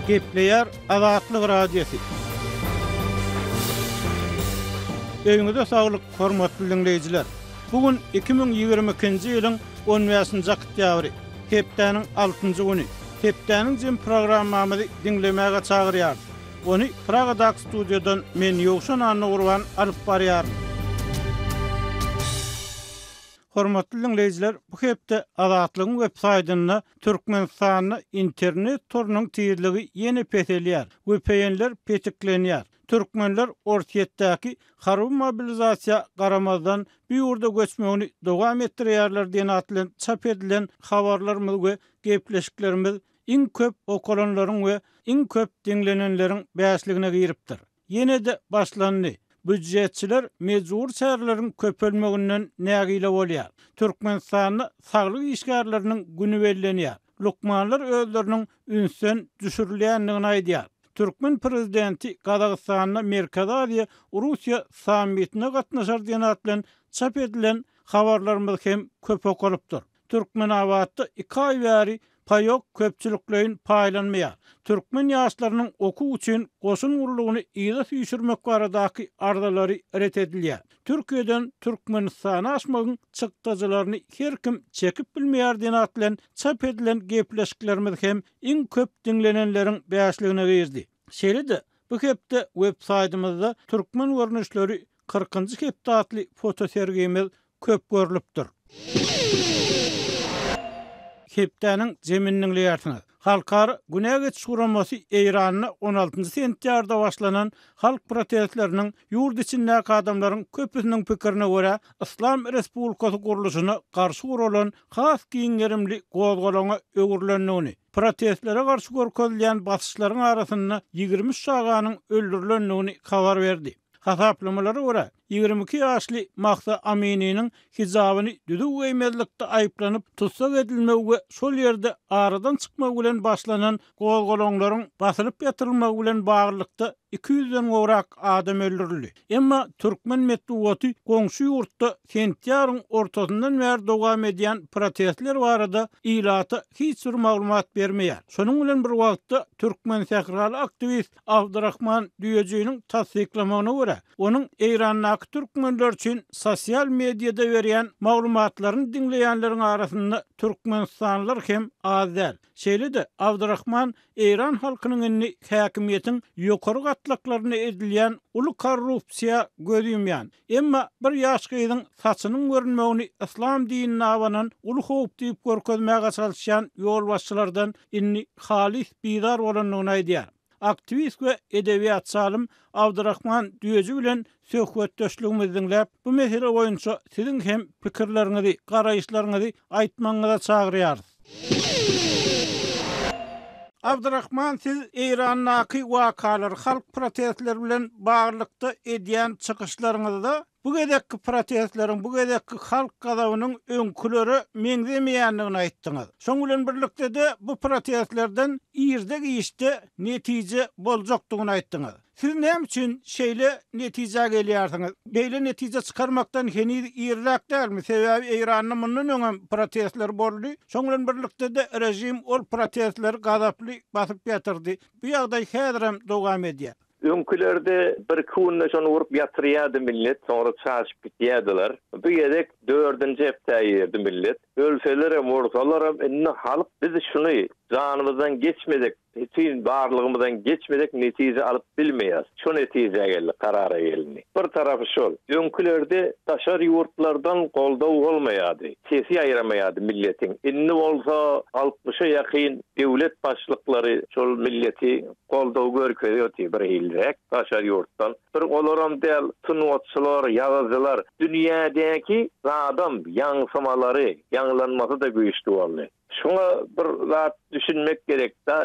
Gepleýär Azatlyk Radiosy. Öýüňize saglyk, hormatly diňleýjiler! Bu gün 2022-nji ýylyň on bäşinji oktýabry, hepdäniň altynjy güni. Hepdäniň jem programmamyzy diňlemäge çagyrýarys. Ony Pragadaky studiýadan men Ýowşan Annagurban alyp barýaryn. Hormatly diňleýjiler, bu hepde Azatlygyň web saýtynda Türkmenistanda internet torunyň tizligi ýene peselýär, VPN-ler petiklenýär, türkmenler Orsýetdäki harby mobilizasiýa garamazdan bu ýurda göçmegini dowam etdirýärler diýen at bilen çap edilen habarlarymyz we gepleşiklerimiz iň köp okalanlaryň we iň köp diňlenenleriň bäşligine giripdir. Ýene-de başlandy. Býujetçiler mejbury çäreleriň köpelmeginden nägile bolýar. Türkmenistanda saglyk işgärleriniň güni bellenýär. Lukmanlar özleriniň ünsden düşürilýändigini aýdýar. Türkmen prezidenti Gazagystanda Merkezi Aziýa, Russiýa sammitine gatnaşar diýen at bilen çap edilen habarlarymyz hem köp okalypdyr. Türkmenabatda iki aý bäri paýok köpçülikleýin paýlanmaýar. Türkmen ýaşlarynyň okuw üçin goşun gullugyny yza süýşürmek baradaky arzalary ret edilýär. Türkiýeden Türkmenistana aşmagyň çykdajylaryny her kim çekip bilmeýär diýen at bilen çap edilen gepleşiklerimiz hem iň köp diňlenenleriň bäşligine girdi. Şeýle-de, bu hepde web-saýtymyzda Türkmen görnüşleri kyrkynjy hepde atly fotosergimiz köp görlüpdir. Hepdäniň jemini diňleýärsiňiz. Halkara Günä geçiş guramasy Eýranda on altynjy sentýabrda başlanan halk protestleriniň ýurt içindäki adamlaryň köpüsiniň pikirine görä, Yslam Respublikasy gurluşyna garşy guralan has giň gerimli gozgalaňa öwrülendigini, protestlere garşy görkezilýän basyşlaryň arasynda 23 çaganyň öldürilendigini habar berdi. Hasaplamalara görä, 22 ýaşly Mahsa Amininiň hijabyny düzüw geýmezlikde aýyplanyp tussag edilmegi we şol ýerde aradan çykmagy bilen başlanan gozgalaňlaryň basylyp ýatyrylmagy bilen baglylykda iki ýüzden gowrak adam öldürildi. Emma türkmen metbugaty goňşy ýurtda sentýabryň ortasyndan bäri dowam edýän protestler barada ilata hiç bir maglumat bermeýär. Şonuň bilen bir wagtda türkmensähraly aktiwist Abdurahman Düýejiniň tassyklamagyna görä, onuň Eýrandaky türkmenler üçin sosial mediada berýän maglumatlaryny diňleýänleriň arasynda türkmenistanlylar hem az däl. Şeýle-de, Abdurahman eýran halkynyň indi häkimiýetiň ýokary gatlaklarynda edilýän uly korrupsiýa göz ýumýan, emma bir ýaş gyzyň saçynyň görünmegini yslam dinine abanan uly howp diýip görkezmäge çalyşýan ýolbaşçylardan indi halys bizar bolandygyny aýdýar. Aktiwist we edebiýatçy alym Abdurahman Düýeji bilen söhbetdeşligimizi diňläp, bu mesele boýunça siziň hem pikirleriňizi, garaýyşlaryňyzy aýtmagyňyza çagyrýarys. Abdurahman siz Eýrandaky wakalar, halk protestleri bilen baglylykda edýän çykyşlaryňyzda Bu gezekki protestleriň, bu gezekki halk gazabynyň öňkülere meňzemeýändigini aýtdyňyz. Şoň bilen birlikde-de bu protestlerden irde-giçde netije boljakdygyny aýtdyňyz. Siz näme üçin şeýle netijä gelýärsiňiz? Beýle netije çykarmakdan heniz irräk dälmi? Sebäbi Eýranda mundan öňem protestler boldy. Şoň bilen birlikde-de režim ol protestleri gazaply basyp ýatyrdy. Bu ýagdaý häzirem dowam edýär. Öňkülerde birki günde şony urup ýatyrýardy millet, soňra çaşyp gitýärdiler. Bu gezek dördünji hepdä girdi millet. Ölselerem, ursalaram indi halk biz şuny janymyzdan geçmesek, bütin barlygymyzdan geçmesek netije alyp bilmeýäris. Şo netijä geldi, karara gelindi. Bir tarapy şol. Öňkülerde daşary ýurtlardan goldaw bolmaýardy. Sesi ýaýramaýardy milletiň. Indi bolsa altmyşa ýakyn döwlet başlyklary şol milleti Goldaw görkezýärdi bir hiliräk daşary ýurtdan. Bir olaram däl, sungatçylar, ýazyjylar, dünýädäki zadam ýaňsymalary, ýaňlanmasy-da güýçli boldy. Şuňa bir zat düşünmek gerek-dä,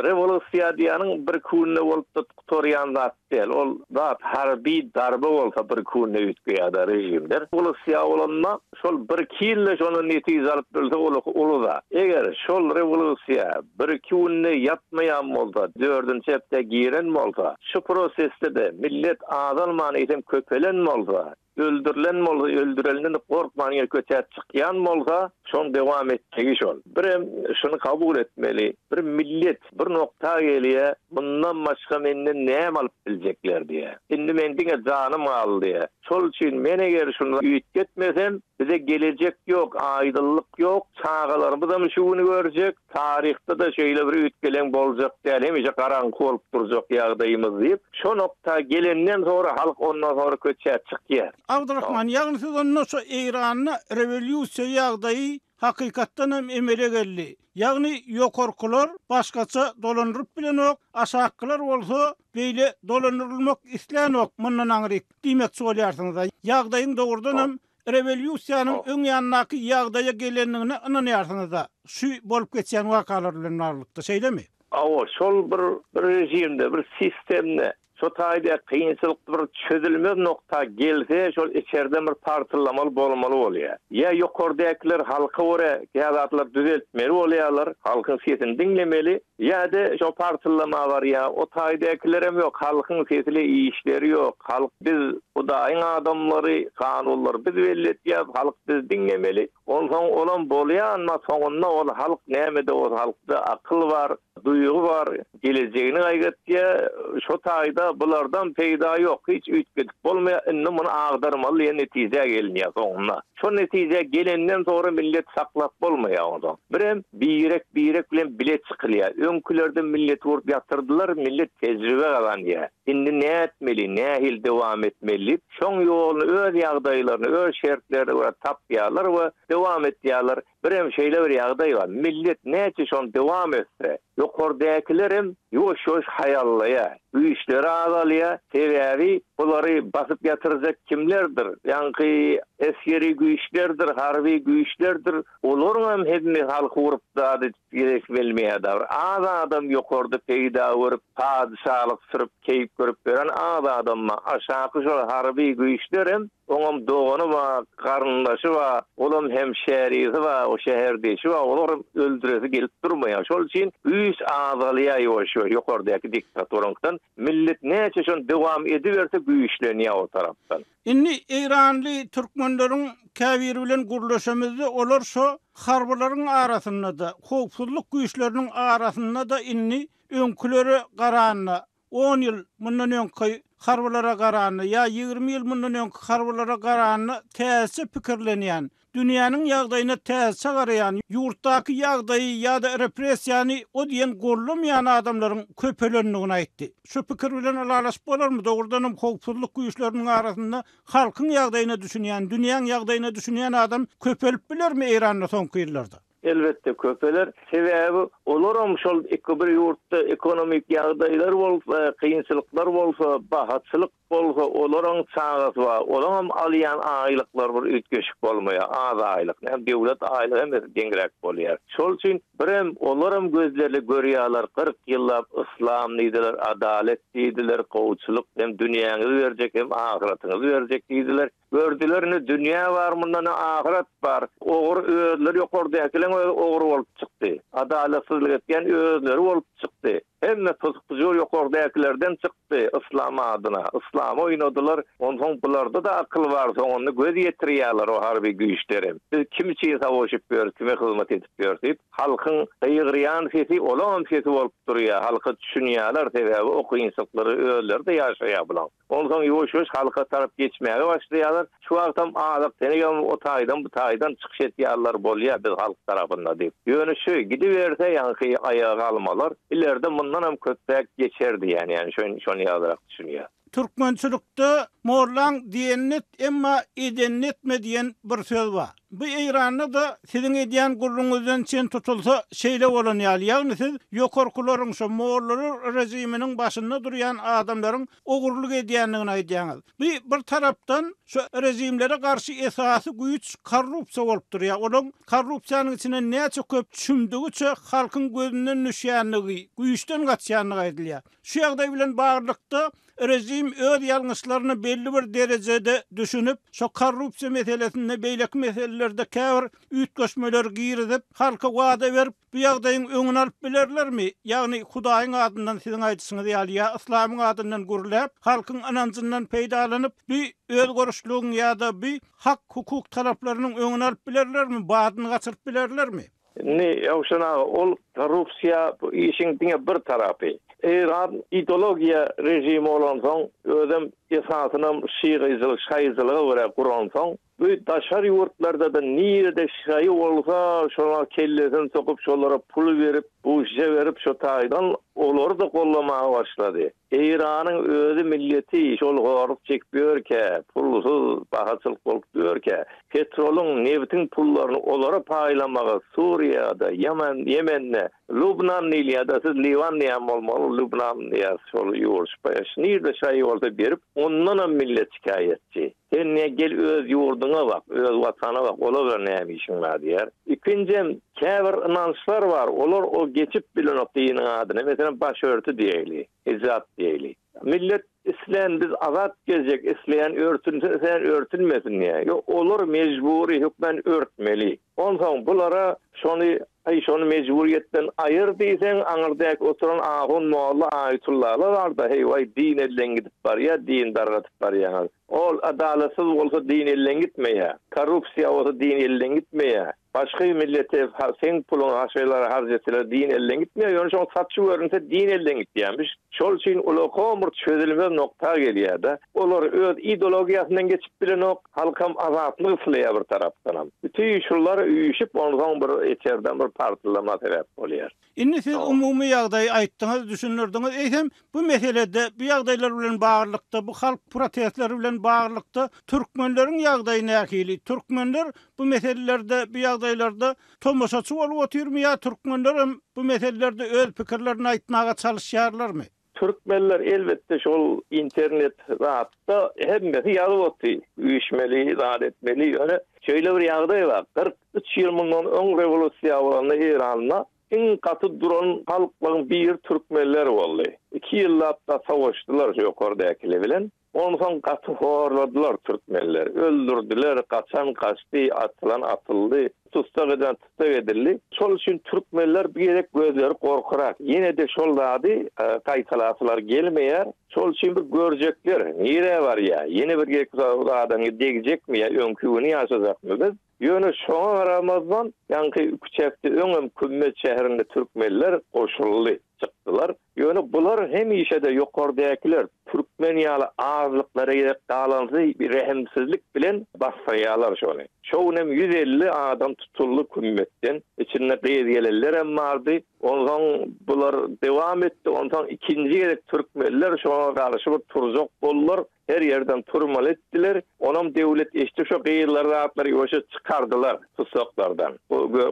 rewolýusiýa diýýäniň bir künde bolup-da gutarýan zat däl. Ol zat harby darbe bolsa bir künde üýtgeýär-de režimler. Rewolýusiýa bolanda Şol birki ýylda şondan netije alyp bilse ol uly zat. Eger şol rewolýusiýa birki günde ýatmaýan bolsa, dördünji hepdä giren bolsa, şu prosesde-de millet azalman eýsem köpelen bolsa, Öldürilen bolsa, öldürenden gorkman ýene köçä çykýan bolsa, şoň dowam etjegi şol. Birem şuny kabul etmeli, bir millet bir nokta gelýär, mundan başga menden näme alyp biljekler diýýär. Indi meň diňe janym galdy diýýär. Şol üçin men eger şuny üýtgetmesem, bize gelejek ýok, aýdynlyk ýok, çagalarymyzam şu güni görjek, taryhda-da şeýle bir üýtgeleň boljak däl, hemişe garaňky bolup durjak ýagdaýymyz diýip, şo nokta gelenden soňra halk ondan soňra köçä çykýar. Abdyrahman, ýagny siz onda şo Eýranda rewolýusiýa ýagdaýy hakykatdan hem emele geldi. Ýagny ýokarkylar başgaça dolandyryp bilenok, aşakkylar bolsa beýle dolandyrylmak islänok mundan aňryk diýmekçi bolýarsyňyz-a. Ýagdaýyň dogrudan hem rewolýusiýanyň öň ýanyndaky ýagdaýa gelendigine ynanýarsyňyz-da, şu bolup geçýän wakalar bilen baglylykda, şeýlemi? Hawa, şol bir bir režimde, bir sistemde Şo taýda kynçylyk bir çözülmez nokta gelse, şol içerden bir partyllamaly bolmaly bolýar. Ýa ýokardäkiler halka görä kä zatlary düzeltmeli bolýarlar, halkyň sesini diňlemeli, ýa-da şo partyllama barýar, o taýdakilerem ýok, halkyň sesile işleri ýok, halk biz Hudaýyň adamlary, kanunlary biz belli etýäs, halk bizi diňlemeli. Onsoň olam bolýar, emma soňunda ol halk nämede bolsa halkda akyl bar, Duýgy bar, gelejegini gaýgytýar, şo taýda bulardan peýda ýok, hiç üýtgedip bolmaýar, indi muny agdarmaly diýen netijä gelinýär soňunda. Şo netijä gelenden soňra milleti saklap bolmaýar onsoň. Birem birek-birek bilen bile çykylýar. Öňkülerde milleti urup ýatyrdylar, millet tejribe gazanýar. Indi nätmeli, nähili dowam etmeli diýip, şoň ýoluny öz ýagdaýlaryna, öz şertlerine görä tapýarlar we dowam etýärler. Birem şeýle bir ýagdaý bar, millet näçe şony dowam etse, ýokardäkilerem ýuwaş-ýuwaş haýallaýar, güýçleri azalýar, sebäbi bulary basyp ýatyrjak kimlerdir, ýaňky esgeri güýçlerdir, harby güýçlerdir, olaryňam hemme halky urup zat edip gezesi gelmeýär da, bir az adam ýokarda peýda görüp, padyşalyk sürüp, keýp görüp ýören az adam bar, aşaky şol harby güýçlerem Oňam dogany bar, garyndaşy bar, olam hemşärisi bar, o şäherdeşi bar, olaram öldüresi gelip durmaýar. Şol üçin güýç azalýar ýuwaş-ýuwaş ýokardaky diktaturaňkydan. Millet näçe şony dowam ediberse güýçlenýär o tarapdan. Indi eýranly türkmenleriň käbiri bilen gürleşemizde olar şo harbylaryň arasynda-da, howpsuzlyk güýçleriniň arasynda-da indi öňkülere garanda On ýyl mundan öňki harbylara garanda ýa 20 ýyl mundan öňki harbylara garanda täzeçe pikirlenýän, dünýäniň ýagdaýyna täzeçe garaýan, ýurtdaky ýagdaýy ýa-da repressiýany o diýen gollamaýan adamlaryň köpelendigini aýtdy. Şu pikir bilen ylalaşyp bolarmy? Dogrudanam howpsuzlyk güýçleriniň arasynda halkyň ýagdaýyna düşünýän, dünýäň ýagdaýyna düşünýän adam köpelip bilermi Eýranda soňky ýyllarda? Elbetde köpeler. Sebäbi olaram şol iki bir ýurtda ekonomik ýagdaýlar bolsa, kynçylyklar bolsa, bahaçylyk bolsa olaryň çagasy bar. Olaňam alýan aýlyklary bir üýtgeşik bolmaýar. Az aýlyk. Näme döwlet aýlygy hemmesi deňräk bolýar. Şol üçin birem olaram gözlerli görýärler 40 ýyllap yslam diýdiler, adalet diýdiler, gowuçylyk hem dünýäňizi berjek hem ahyratyňyzy berjek diýdiler. Gördüler ne dünýä bar munda ne ahyret bar. Ogry özleri ýokardäkileň özi ogry bolup çykdy. Adalatsyzlyk etýän özleri bolup çykdy. Hemme pysk-pyjur ýokardäkilerden çykdy yslam adyna. Yslamy oýnadylar. Onsoň bularda-da akyl bar soňunda göz ýetirýärler o harby güýçlerem. Biz kim üçin savaşyp ýörüs kime hyzmat edip ýörüs diýip halkyň gygyrýan sesi olaňam sesi bolup durýar. Halka düşünýärler sebäbi o kynçylyklary özleri-de ýaşaýar bulaň. Onsoň ýuwaş-ýuwaş halka tarap geçmäge başlaýarlar. Şu wagtam azak-tenegem o taýdan, bu taýdan çykyş etýärler, bolýa, biz halk tarapynda diýip. Ýöne şu gidiberse, ýaňky aýaga galmalar, ileride mundanam köpräk geçer diýýän, ýani şony ýalyrak düşünýän. Türkmençilikde Mollaň diýenini et, emma edenini etme diýen bir söz bar. Bu Eýranda-da siziň edýän gürrüňiňizden çen tutulsa şeýle bolan ýaly, ýagny siz ýokarkylaryň, şo mollalar režiminiň başynda durýan adamlaryň ogurlyk edýändigini aýdýaňyz. Bu bir tarapdan şu režimlere garşy esasy güýç korrupsiýa bolup durýar. Olaň korrupsiýanyň içine näçe köp çümdügiçe halkyň gözünden düşýändigi, güýçden gaçýandygy aýdylýar. Şu ýagdaý bilen baglylykda režim öz ýalňyşlaryna belli bir derejede düşünip, şo korrupsiýa meselesinde, beýleki meselelerde. meselelerde käbir üýtgeşmeleri girizip, halka wada berip, bu ýagdaýyň öňüni alyp bilerlermi? Ýagny Hudaýyň adyndan siziň aýdyşyňyz ýaly ýa yslamyň adyndan gürläp, halkyň ynanjyndan peýdalanyp, bu özgerişligiň ýa-da bu hak-hukuk talaplarynyň öňüni alyp bilerlermi, badyny gaçyryp bilerlermi? Indi Ýowşan aga, ol korrupsiýa bu işiň diňe bir tarapy. Eýran ideologiýa režimi bolansoň, özem esasynam şygyjylyk, şaýyjylyga görä guransoň, bu daşary ýurtlarda-da nirede şaýy bolsa, şoňa kellesini sokup, şolara pul berip, buşja berip, şo taýdan olary-da gollamaga başlady. Eýranyň özi milleti şol horluk çekip ýörkä, pulsuz bahaçylyk bolup ýörkä, petrolyň, nebtiň pullaryny olara paýlamagy Suriýada, Ýemen, Ýemende, Lubnan diýilýär-de, siz Liwan diýýän bolmaly, Lubnan diýýär şol ýurt, nirde şaýy bolsa berip, ondanam millet şikaýatçy. Sen ne gel öz ýurduňa bak, öz watana bak, olar bilen näme işiň bar diýýär. Ikinjem, käbir ynançlar bar, olar o geçip bilenok diniň adyna, meselem başörtü diýeýli, hijap diýeýli. Millet islän biz azat gezjek, isleýän örtünsin, isleýän örtünmesin diýýär. Ýok, olar mejbury hökmän örtmeli. Onsoň bulara şony, aý şony mejburyýetden aýyr diýseň, aňyrdäki oturan ahun, molla, aýtullalar bar-da, heý waý din elden gidip barýar, din dargatyp barýaňyz. Ol adalatsyz bolsa din elden gitmeýär, korrupsiýa bolsa din elden gitmeýär. Başga millete seň puluňy haşaýlara harç etseler din elden gitmeýär, ýöne şoň saçy görünse din elden gitýärmiş. Şol üçin ulakam bir çözülmez nokta gelýär-de. Olar öz ideologiýasyndan geçip bilenok, halkam azatlyk isleýär bir tarapdanam. Bütin şular üýşüp onsoň bir içerden bir partlama sebäp bolýar. Indi siz umumy ýagdaýy aýtdyňyz, düşündirdiňiz. Eýsem, bu meselede, bu ýagdaýlar bilen baglylykda, bu halk protestleri bilen baglylykda türkmenleriň ýagdaýy nähili? Türkmenler bu meselelerde, bu ýagdaýlarda tomaşaçy bolup otyrmy ýa türkmenler hem bu meselelerde öz pikirlerini aýtmaga çalyşýarlarmy? Türkmenler elbetde şol internet zatda hemmesi ýazyp oty, üýşmeli, zat etmeli, ýöne şeýle bir ýagdaý bar, 43 ýyl mundan öň rewolýusiýa bolanda Eýranda iň gaty duran halklaryň biri türkmenler boldy. Iki ýyllap-da sowaşdylar şu ýokardäkiler bilen. Onsoň gaty horladylar türkmenleri. Öldürdiler, gaçan gaçdy, atylan atyldy, tussag eden tussag edildi. Şol üçin türkmenler bir gezek gözleri gorkurak. Ýene-de şol zady gaýtalasylar gelmeýär. Şol üçin bir görjekler, nirä barýar, ýene bir gezek bu zadany degjekmi ýa öňki güni ýaşajakmy biz? Ýöne şoňa garamazdan, ýaňky üç hepde öňem Kümmet şäherinde türkmenler goşuldy, çykdylar. Ýöne bular hemişe-de ýokardäkiler türkmen ýaly azlyklara gezek galansy rehimsizlik bilen basdyrýarlar şony. Şo günem 150 adam tutuldy Kümmetden. Içinde gyz-gelinlerem bardy. Onsoň bular dewam etdi. Onsoň ikinji gezek türkmenler şoňa garşy bir turjak boldular. Her ýerden turmaly etdiler. Onam döwlet eşdi şo gyzlary zatlary ýuwaşja çykardylar tussaklardan.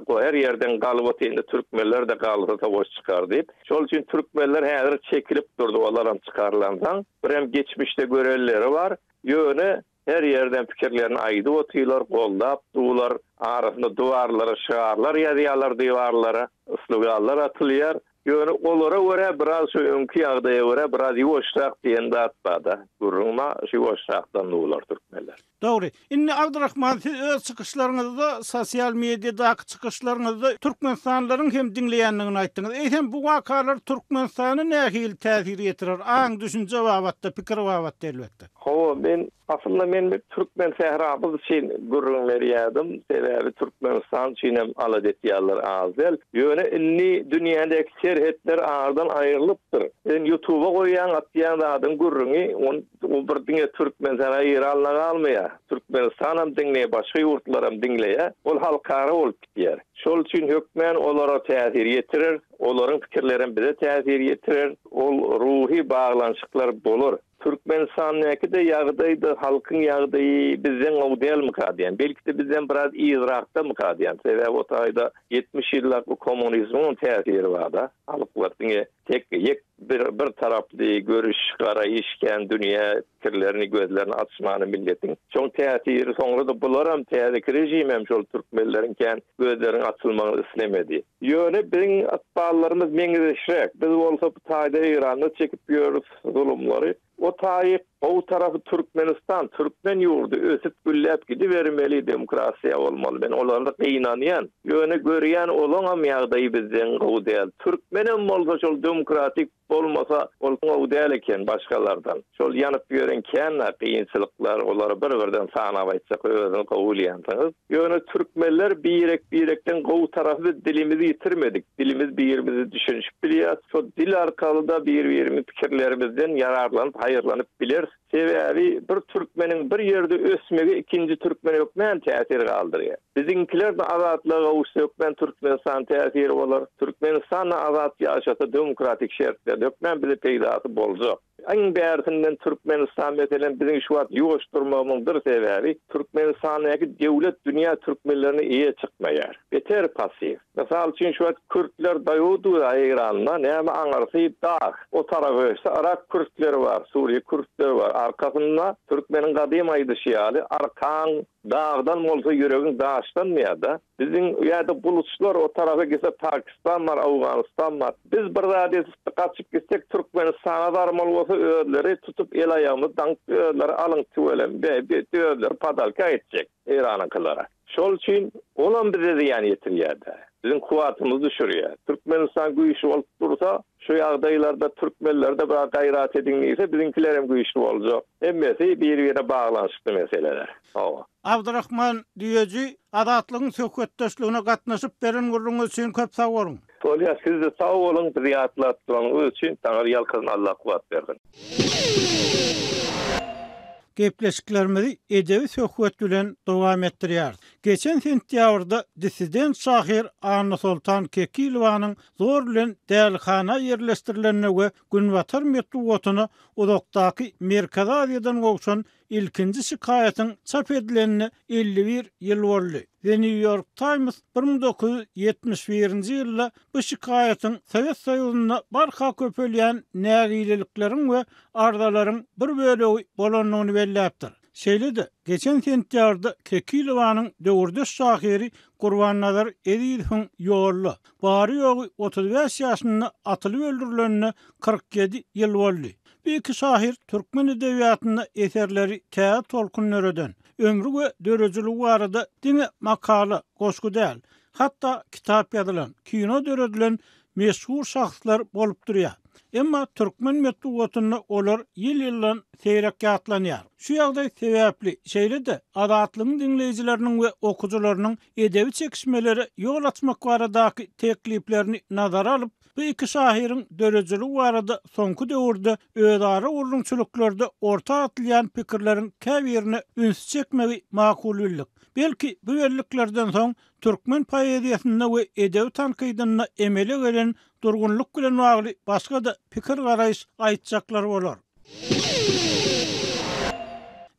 Bu her ýerden galyp otyrdy türkmenler-de galsa sowaş çykar diýip. Şol üçin türkmenler häzir çekilip durdy olaram çykarylansoň. Birem geçmişde görenleri bar. Ýöne her ýerden pikirlerini aýdyp otyrlar, goldap durlar. Arasynda duwarlara şygarlar ýazýarlar diwarlara. Sloganlar atylýar. Ýöne olara görä biraz şu öňki ýagdaýa görä biraz ýuwaşrak diýen zat barda. Gürrüň bar, şu ýuwaşrakdan duwlar türkmenler. Dogry. Indi Abdyrahman siz öz çykyşlaryňyzda sosial mediadaky çykyşlaryňyzda türkmenistanlylaryň hem diňleýändigini aýtdyňyz. Eýsem bu wakalar Türkmenistana nähili täsir ýetirer, aň düşünje babatda, pikir babatda elbetde? Hawa, men Aslynda men bir türkmen sähramyz üçin gürrüň berýärdim. Sebäbi Türkmenistan üçin hem alada etýärler az däl. Ýöne indi dünýädäki serhetler aradan aýrylypdyr. Sen ýutuba goýýaň atýan zadyň gürrüňi ony o bir diňe türkmen sähra Eýranda galmaýar. Türkmenistanam diňleýär başga ýurtlaram diňleýär. Ol halkara bolup gitýär. Şol üçin hökmän olara täsir ýetirer. Olaryň pikirlerem bize täsir ýetirer. Ol ruhy baglanyşyklar bolar. Türkmenistandäki-de ýagdaý-da halkyň ýagdaýy bizden gowy dälmika diýýän. Belki-de bizden biraz yzrakdamyka diýýän. Sebäbi o taýda 70 ýyllap bu kommunizmiň täsiri bar-da. Halklar diňe tek ýek bir bir taraply görüş, garaýyş kän dünýä pikirlerini, gözlerini açmany milletiň. Şoň täsiri soňra-da bularam täzeki režimem şol türkmenleriň kän gözleriniň açylmagyny islemedi. Ýöne biziň ykballarymyz meňzeşräk. Biz bolsa bu taýda Eýranda çekip ýörüs zulumlary. O taýy Gowy tarapy Türkmenistan, türkmen ýurdy ösüp gülläp gidibermeli demokrasiýa bolmaly. Men olarda gynanýan. Ýöne görýän olaňam ýagdaýy bizden gowy däl. Türkmenem bolsa şol demokratik bolmasa ol gowy däl eken başgalardan. Şol ýanyp ýören kän-ä kynçylyklar olary bir birden sanap aýtsak özüňiz gowy bilýänsiňiz. Ýöne türkmenler birek birekden gowy tarapy biz dilimizi ýitirmedik. Dilimiz birimizi düşünişip bilýäs. Şo dil arkaly-da bir birimiz pikirlerimizden ýararlanyp haýyrlanyp bileris. Sebäbi bir türkmeniň bir ýerde ösmegi ikinji türkmene hökmän täsir galdyrýar. Biziňkiler-de azatlyga gowuşsa hökmän Türkmenistan täsiri bolar. Türkmenistan-da azat ýaşasa demokratik şertlerde hökmän bize peýdasy boljak. Iň bärsinden Türkmenistan meselem biziň şu wagt ýuwaş durmagymyň bir sebäbi Türkmenistandaky döwlet dünýä türkmenlerine eýe çykmaýar. Beter passiw. Mysal üçin şu wagt kürtler daýaw dur-a Eýranda näme aňyrsy dag. O tarapa geçse Yrak kürtleri bar, Suriýe kürtleri bar. Arkasynda türkmeniň gadym aýdyşy ýaly arkaň Dagdan bolsa ýüregiň daşdan ýa-da biziň ýa-da buluçlar o tarapa gitse Pakistan bar, Owganystan bar. Biz bir zat edip gaçyp gitsek Türkmenistana barmaly bolsa özleri tutup el aýagymyzy daňyp özleri alyň tüweleme be özleri padalka etjek Eýranyňkylara. Şol üçin olam bize zyýan ýetirýärde. Biziň kuwwatymyzy düşürýär. Türkmenistan güýçli bolup dursa şu ýagdaýlarda türkmenlerde biraz gaýrat ediň diýse biziňkilerem güýçli boljak. Hemmesi bir-birine baglanyşykly meseleler. Hawa. Abdyrahman Düýeji Azatlygyň söhbetdeşligine gatnaşyp beren gürrüňiz üçin köp sag boluň. Bolýa sizde sag boluň bizi ýatlap duranyňyz üçin Taňry ýalkasyn Allah kuwwat bersin. Gepleşiklerimizi edebi söhbet bilen dowam etdirýäris. Geçen sentýabrda dissident şahyr Annasoltan Kekilowanyň zor bilen dälihana ýerleşdirilenine we Günbatar metbugatyna uzakdaky Merkezi Aziýadan gowşan ilkinji şikaýatyň çap edilenine 51 ýyl boldy. The New York Times 1971-nji ýylda bu şikaýatyň Sowet Soýuzynda barha köpelýän nägilelikleriň we arzalaryň bir bölegi bolandygyny belläpdir. Şeýle-de, geçen sentýabrda Kekilowanyň döwürdeş şahyry Gurbannazar Ezizowyň ýolda, bary-ýogy 35 ýaşynda atylyp öldürilenine 47 ýyl boldy. Bu iki şahyr türkmen edebiýatynda eserleri täze tolkun döreden, ömri we döredijiligi barada diňe makala, goşgy däl, hatda kitap ýazylan, kino döredilen meşhur şahslar bolup durýar. Emma türkmen metbugatynda olar ýyl-ýyldan seýrek ýatlanýar. Şu ýagdaý sebäpli, şeýle-de Azatlygyň diňleýjileriniň we okyjylarynyň edebi çekişmelere ýol açmak baradaky tekliplerini nazara alyp, bu iki şahyryň döredijiligi barada soňky döwürde özara gürrüňçiliklerde orta atylýan pikirleriň käbirine ünsi çekmegi makul bildik. Belki, bu belliklerden soň türkmen poeziýasynda we edebi tankydynda emele gelen durgunlyk bilen bagly başga-da pikir-garaýyş aýtjaklar bolar.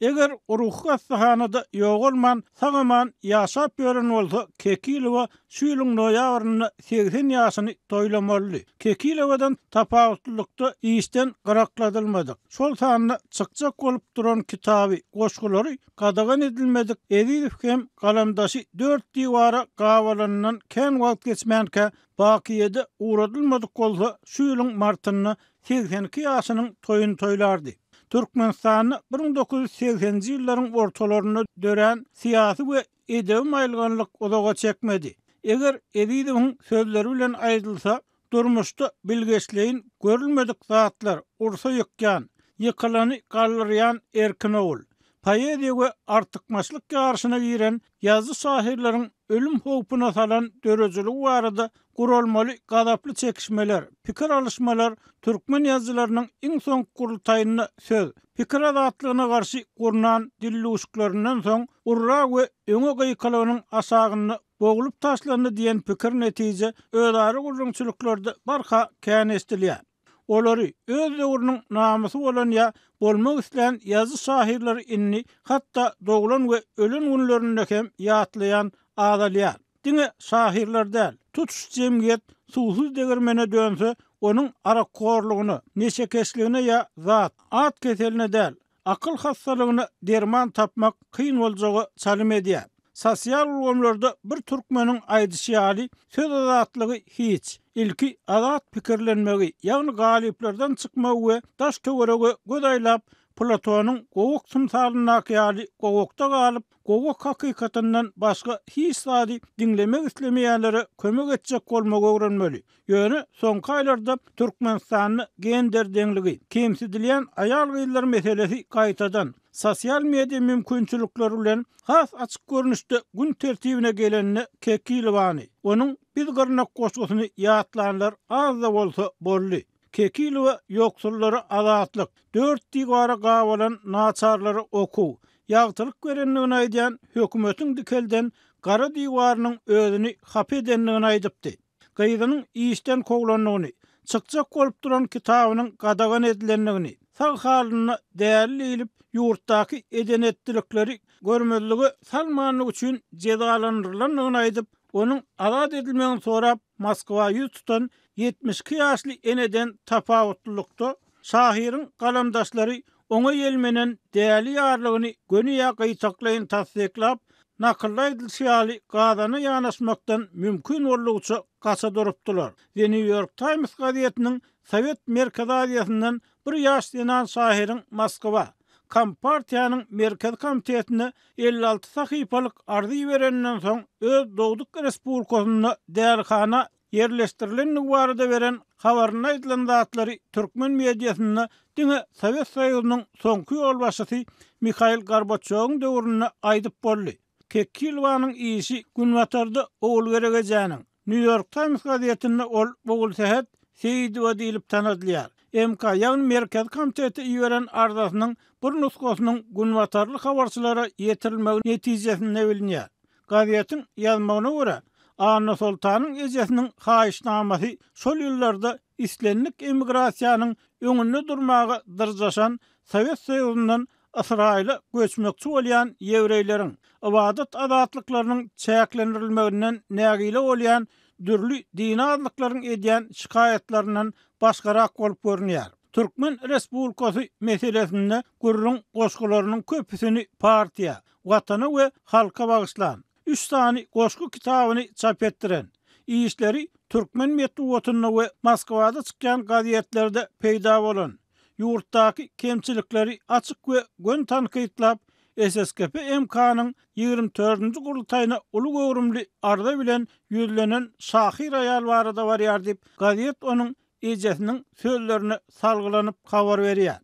Eger ruhy hassahanada ýogalman, sag-aman ýaşap ýören bolsa, Kekilowa şu ýylyň noýabrynda 80 ýaşyny toýlamalydy. Kekilowadan tapawutlylykda işden gyrakladylmadyk, şol sanda çykjak bolup duran kitaby, goşgulary Gadagan edilmedik Ezizow hem galamdaşy dört diwara gabalanyndan kän wagt geçmänkä bakyýede ugradylmadyk bolsa şu ýylyň martynda 82 ýaşynyň toýuny toýlardy. Türkmenistanda 1980-nji ýyllaryň ortalarynda dörän syýasy we edebi maýylganlyk uzaga çekmedi. Eger Ezizowyň sözleri bilen aýdylsa, Durmuşda bilgeşleýin görülmedik zatlar ursa ýykýan, ýykylany galdyrýan erkin ogul. Poeziýa we artykmaçlyk ýaryşyna giren ýazyjy-şahyrlaryň ölüm howpuna salan döredijiligi barada guralmaly gazaply çekişmeler, pikir alyşmalar türkmen ýazyjylarynyň iň soňky gurultaýynda söz, pikir azatlygyna garşy gurnan dildüwşüklerinden soň urra we öňe gykylygynyň aşagynda Boglup taşlandy diýen pikir-netije özara gürrüňçiliklerde barha kän eşidilýär. Olary öz döwrüniň namysy bolan ýa bolmak islän ýazyjy-şahyrlary indi hatda doglan we ölen günlerinde hem ýatlaýan azalýar. Diňe şahyrlar däl, tutuş jemgyýet suwsuz degirmene dönse, onuň arakhorlugyna, neşekeşligine ýa zat, at keseline däl, Akyl hassalygyna derman tapmak kyn boljaga çalym edýär. Sosial ulgamlarda bir türkmeniň aýdyşy ýaly, söz azatlygy hiç. Ilki azat pikirlenmegi, ýagny galyplardan çykmagy we daş-töwerege göz aýlap, Platonyň gowak tymsalyndaky ýaly gowakda galyp, gowak hakykatyndan başga hiç zady diňlemek islemeýänlere kömek etjek bolmagy öwrenmeli. Ýöne soňky aýlarda Türkmenistanda gender deňligi, kemsidilýän aýal-gyzlar meselesi gaýtadan, sosial media mümkinçilikleri bilen has açyk görnüşde gün tertibine geleninde Kekilowany, onuň Biz gyrnak goşgusyny ýatlanlar az-da bolsa boldy. Kekilowa ýoksullara azatlyk, dört diwara gabalan naçarlara okuw, ýagtylyk berendigini aýdýan hökümetiň dikelden gara diwarynyň özüni hapa edendigini aýdypdy. Gyzynyň işden kowlandygyny, çykjak bolup duran kitabynyň gadagan edilendigini, sag halynda däli diýlip, ýurtdaky eden-etdilikleri görmezlige salmandygy üçin jezalandyrylandygyny aýdyp, onuň azat edilmegini sorap Moskwa ýüz tutan 72 ýaşly eneden tapawutlylykda, şahyryň galamdaşlary oňa ýelmenen däli ýarlygyny göni ýa gytaklaýyn tassyklap, nakylda aýdylyşy ýaly gazana ýanaşmakdan mümkin boldugyça gaça durupdylar. The New York Times gazetiniň Sowet Merkezi Aziýasyndan bir ýaş zenan şahyryň Moskwa, Kompartiýanyň Merkezi Komitetine 56 sahypalyk arza ibereninden soň öz dogduk respublikasynda dälihana ýerleşdirilendigi barada beren habarynda aýdylan zatlary türkmen mediasynda diňe Sowet Soýuzynyň soňky ýolbaşçysy Mihail Gorbaçýowyň döwründe aýdyp boldy. Kekilowanyň işi Günbatarda Ogulgerek ejäniň, Nýu-Ýork Taýms gazetinde ol Ogulsähet Seýidowa diýlip tanadylýar. MK, ýagny Merkezi komitete iberen arzasynyň bir nusgasynyň günbatarly habarçylara ýetirilmegi netijesinde bilinýär. Gazetiň ýazmagyna görä, Annasoltanyň ejesiniň haýyşnamasy şol ýyllarda islendik emigrasiýanyň öňünde durmaga dyrjaşan Sowet Soýuzyndan Ysraýyla göçmekçi bolýan ýewreýleriň, ybadat azatlyklarynyň çäklendirilmeginden nägile bolýan dürli dini azlyklaryň edýän şikaýatlaryndan başgarak bolup görünýär. Türkmen Respublikasy meselesinde gürrüň goşgularynyň köpüsini partiýa, Watana we halka bagyşlan, üç sany goşgy kitabyny çap etdiren, işleri türkmen metbugatynda we Moskwada çykýan gazetlerde peýda bolan, ýurtdaky kemçilikleri açyk we göni tankytlap, SSKP MK-nyň 24-nji gurultaýyna uly göwrümli arza bilen ýüzlenen şahyr aýal barada barýar diýip, gazet onuň ejesiniň sözlerine salgylanyp habar berýär.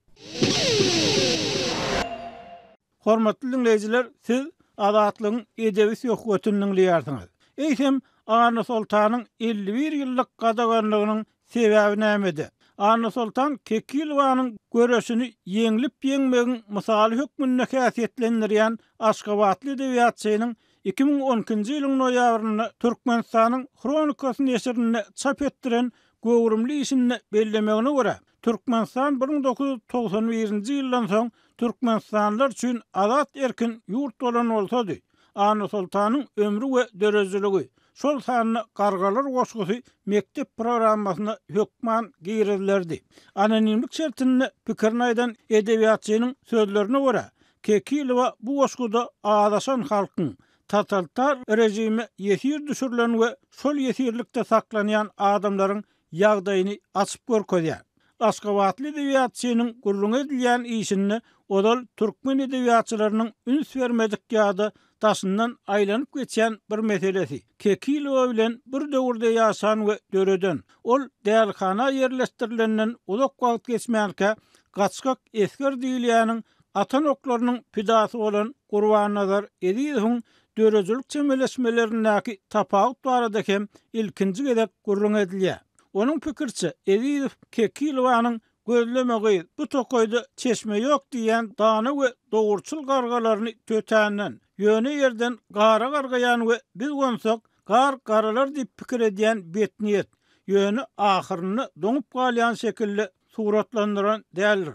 Hormatly diňleýjiler, siz Azatlygyň edebi söhbetini diňleýärsiňiz. Eýsem, Annasoltanyň 51 ýyllyk gadaganlygynyň sebäbi nämede? Annasoltan Kekilowanyň göreşini ýeňlip ýeňmegiň mysaly hökmünde häsiýetlendirýän aşgabatly edebiýatçynyň 2012-nji ýylyň noýabrynda Türkmenistanyň Hronikasy neşirinde çap etdiren göwrümli işinde bellemegine görä, Türkmenistan 1991-nji ýyldan soň Türkmenistanlylar üçin azat-erkin ýurt bolan bolsady, Annasoltanyň ömri we döredijiligi, şol sanda Gargalar goşgusy mekdep programmasyna hökman girizilerdi. Anonimlik şertinde pikirini aýdan edebiýatçynyň sözlerine görä, Kekilowa bu goşguda azaşan halkyň, totalitar režime ýesir düşürilen we şol ýesirlikde saklanýan adamlaryň ýagdaýyny açyp görkezýär. Aşgabatly edebiýatçynyň gürrüňi edilýän işinde ozal türkmen edebiýatçylarynyň üns bermedik ýa-da daşyndan aýlanyp geçýän bir meselesi, Kekilowa bilen bir döwürde ýaşan we döreden, ol dälihana ýerleşdirilenden uzak wagt geçmänkä gaçgak esger diýilýäniň atan oklarynyň pidasy bolan Gurbannazar Ezizowyň döredijilik çemeleşmelerindäki tapawut barada hem ilkinji gezek gürrüň edilýär. Onuň pikiriçe, Ezizow Kekilowanyň Gözleme gyz, bu tokaýda çeşme ýok diýýän dana we dogruçyl gargalaryny tötänden, ýöne ýerden gara gargaýan we biz gonsak, gar garalar diýip pikir edýän betniýet, ýöne ahyrynda doňup galýan şekilde suratlandyran däldir.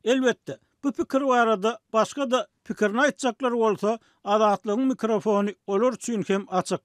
Elbetde, bu pikir barada başga-da pikirini aýtjaklar bolsa, Azatlygyň mikrofony olar üçin hem açyk.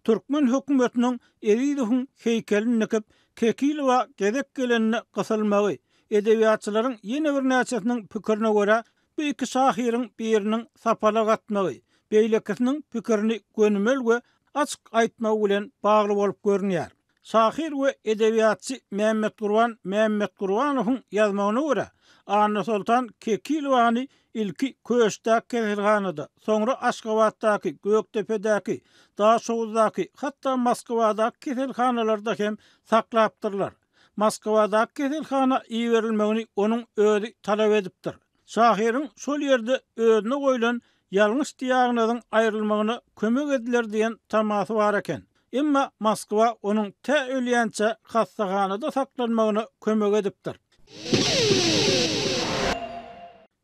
Türkmen hökümetiniň Ezizowyň heýkelini dikip, Kekilowa gezek gelende gysylmagy, edebiýatçylaryň ýene birnäçesiniň pikirine görä, bu iki şahyryň biriniň sapalak atmagy, beýlekisiniň pikirini gönümel we açyk aýtmagy bilen bagly bolup görünýär. Şahyr we edebiýatçy Mämmetgurban Mämmetgurbanowyň ýazmagyna görä, Annasoltan Kekilowany ilki Köşdäki keselhanada, soňra Aşgabatdaky, Gökdepedäki, Daşoguzdaky, hatda Moskwadaky keselhanalarda hem saklapdyrlar. Moskwadaky keselhana iberilmegini onuň özi talap edipdir. Şahyryň şol ýerde özüne goýlan ýalňyş diagnozyň aýrylmagyna kömek ediler diýen tamasy bar eken. Emma Moskwa onuň tä ölýänçä hassahanada saklanmagyna kömek edipdir.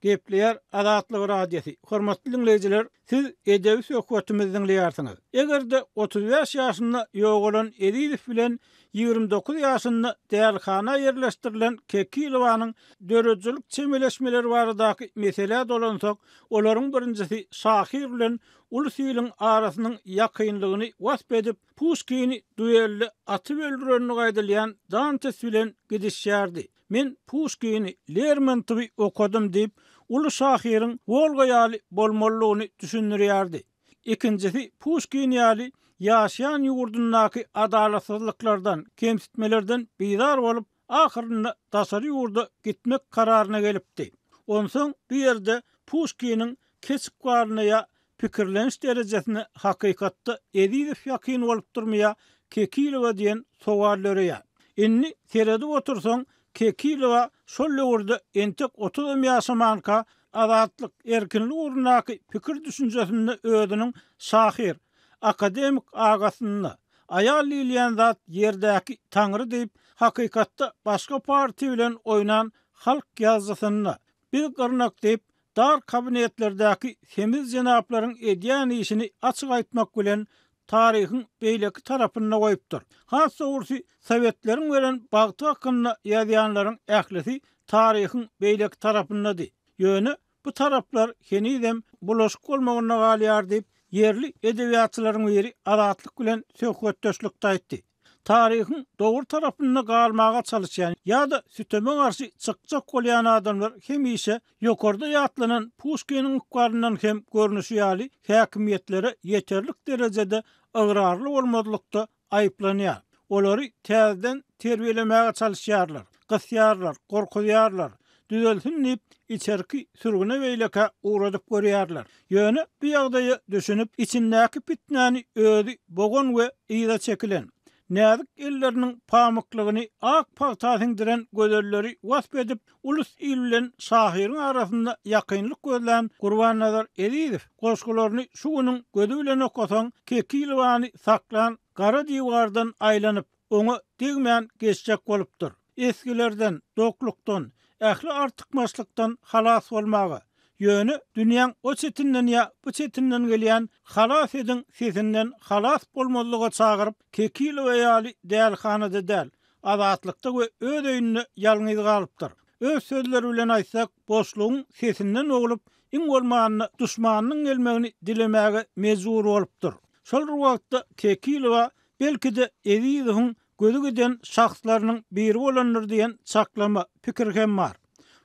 Gepleýär Azatlyk Radiosy, Hormatly diňleýjiler, siz edebi söhbetimizi diňleýärsiňiz. Eger-de 35 ýaşynda ýogalan Ezizow bilen 29 ýaşynda dälihana ýerleşdirilen Kekilowanyň döredijilik çemeleşmeleri baradaky meselä dolansak, olaryň birinjisi şahyr bilen ulus iliň arasynyň ýakynlygyny wasp edip, Puşkini duelde atyp öldürenligi aýdylýan Dantes bilen gidişýärdi. Men Puşkini, Lermontowy okadym diýip, uly şahyryň Wolga ýaly bolmalydygyny düşündirýärdi. Ikinjisi Puşkin ýaly ýaşaýan ýurdundaky adalatsyzlyklardan, kemsitmelerden bizar bolup, ahyrynda daşary ýurda gitmek kararyna gelipdi. Onsoň bu ýerde Puşkiniň keç ykbalyna ýa pikirleniş derejesine hakykatda Ezizow ýakyn bolupdyrmy ýa Kekilowa diýen sowal döreýär. Indi seredip otursaň, Kekilowa şol döwürde entek otuzam ýaşamanka azatlyk, erkinlik ugrundaky pikir-düşünjesinde özüniň şahyr, akademik agasynda, aýal diýilýän zat ýerdäki taňry diýip, hakykatda başga partiýa bilen oýnan halk ýazyjysynda, biz gyrnak diýip, dar kabinetlerdäki semiz jenaplaryň edýän işini açyk aýtmak bilen taryhyň beýleki tarapynda goýupdyr. Has dogrusy, sowetleriň beren bagty hakynda ýazýanlaryň ählisi taryhyň beýleki tarapyndady. Ýöne bu taraplar henizem bulaşyk bolmagynda galýar diýip, ýerli edebiýatçylaryň biri Azatlyk bilen söhbetdeşlikde aýtdy. Taryhyň dogry tarapynda galmaga çalyşýan ýa-da süteme garşy çykjak bolýan adamlar hemişe ýokarda ýatlanan Puşkiniň ykbalyndan hem görnüşi ýaly häkimiýetlere ýeterlik derejede ygrarly bolmazlykda aýyplanýar. Olary täzeden terbiýelemäge çalyşýarlar, gysýarlar, gorkuzýarlar, düzelsin diýip içerki sürgüne beýlekä ugradyp görýärler. Ýöne bu ýagdaýa düşünip, içindäki pitnäni özi bogan we yza çekilen, näzik elleriniň pamyklygyny ak pagta siňdiren gözelleri wasp edip, ulus-il bilen şahyryň arasynda ýakynlyk gözlän Gurbannazar Ezizow goşgularyny şu günüň gözi bilen okasaň, Kekilowany saklan gara diwardan aýlanyp, oňa degmän geçjek bolupdyr. Esgilerden, doklukdan, ähli artykmaçlykdan halas bolmaga, ýöne dünýäň o çetinden ýa bu çetinden gelýän halas ediň sesinden halas bolmazlyga çagyryp, Kekilowa ýaly dälihanada däl, azatlykda we öz öýünde ýalňyz galypdyr. Öz sözleri bilen aýtsak, boşlugyň sesinden boglup, iň bolmanda duşmanynyň gelmegini dilemäge mejbur bolupdyr. Şol bir wagtda Kekilowa Belki-de, Ezizowyň gözi giden şahslarynyň biri bolandyr diýen çaklama, pikir hem bar.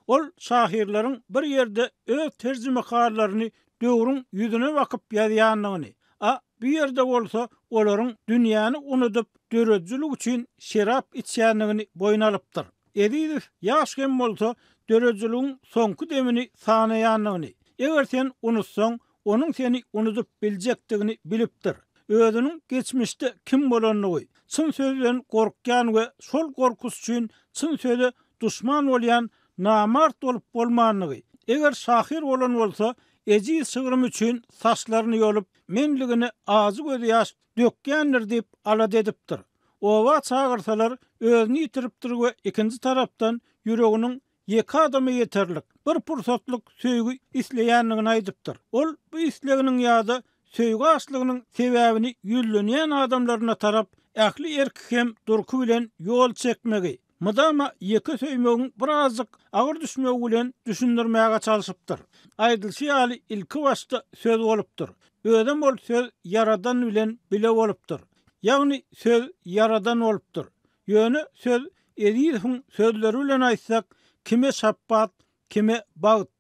Ol şahyrlaryň bir ýerde öz terjimehallaryny döwrüň ýüzüne bakyp ýazýandygyny, a bu ýerde bolsa olaryň dünýäni unudyp, döredijilik üçin şerap içýändigini boýun alypdyr. Ezizow ýaş hem bolsa, döredijiligiň soňky demini sanaýandygyny, eger sen unutsaň, onuň seni unudyp biljekdigini bilipdir. Özüniň geçmişde kim bolandygy, çyn sözden gorkýan we şol gorkusy üçin çyn söze duşman bolýan namart bolup bolmandygy, eger şahyr bolan bolsa, ejiz şygrym üçin saçlaryny ýolup, menligine ajy gözýaş dökýändir diýip alada edipdir. Oba çagyrsalar, özüni ýitiripdir we ikinji tarapdan ýüreginiň ýeke adama ýeterlik, bir pursatlyk söýgi isleýändigini aýdypdyr. Ol bu isleginiň ýa-da söýgi açlygynyň sebäbini ýüzlenýän adamlaryna tarap ähli erki hem durky bilen ýol çekmegi, mydama ýeke söýmegiň birazjyk agyr düşmegi bilen düşündirmäge çalşypdyr. Aýdylyşy ýaly, ilkibaşda söz bolupdyr. Özem ol söz Ýaradan bilen bile bolupdyr. Ýagny söz Ýaradan bolupdyr. Ýöne söz Ezizowyň sözleri bilen aýtsak, kime şapbat, kime bagt.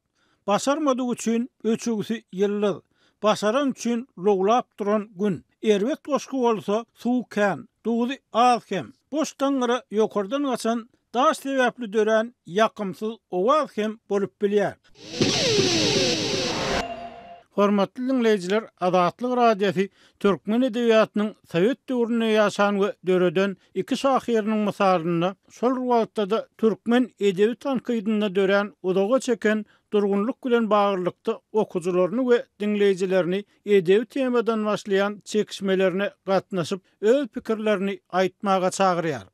Başarmadyk üçin öçügsi ýyldyz, başaran üçin lowlap duran Gün. Erbet goşgy bolsa suwy kän, duzy az hem. Boş daňňyra ýokardan gaçan. Daş sebäpli dörän ýakymsyz owaz hem bolup bilýär. Hormatly diňleýjiler, Azatlyk Radiosy türkmen edebiýatynyň sowet döwründe ýaşan we döreden iki şahyrynyň mysalynda şol bir wagtda-da türkmen edebi tankydynda dörän uzaga çeken durgunlyk bilen baglylykda okyjylaryny we diňleýjilerini edebi temadan başlaýan çekişmelerine gatnaşyp, öz pikirlerini aýtmaga çagyrýar.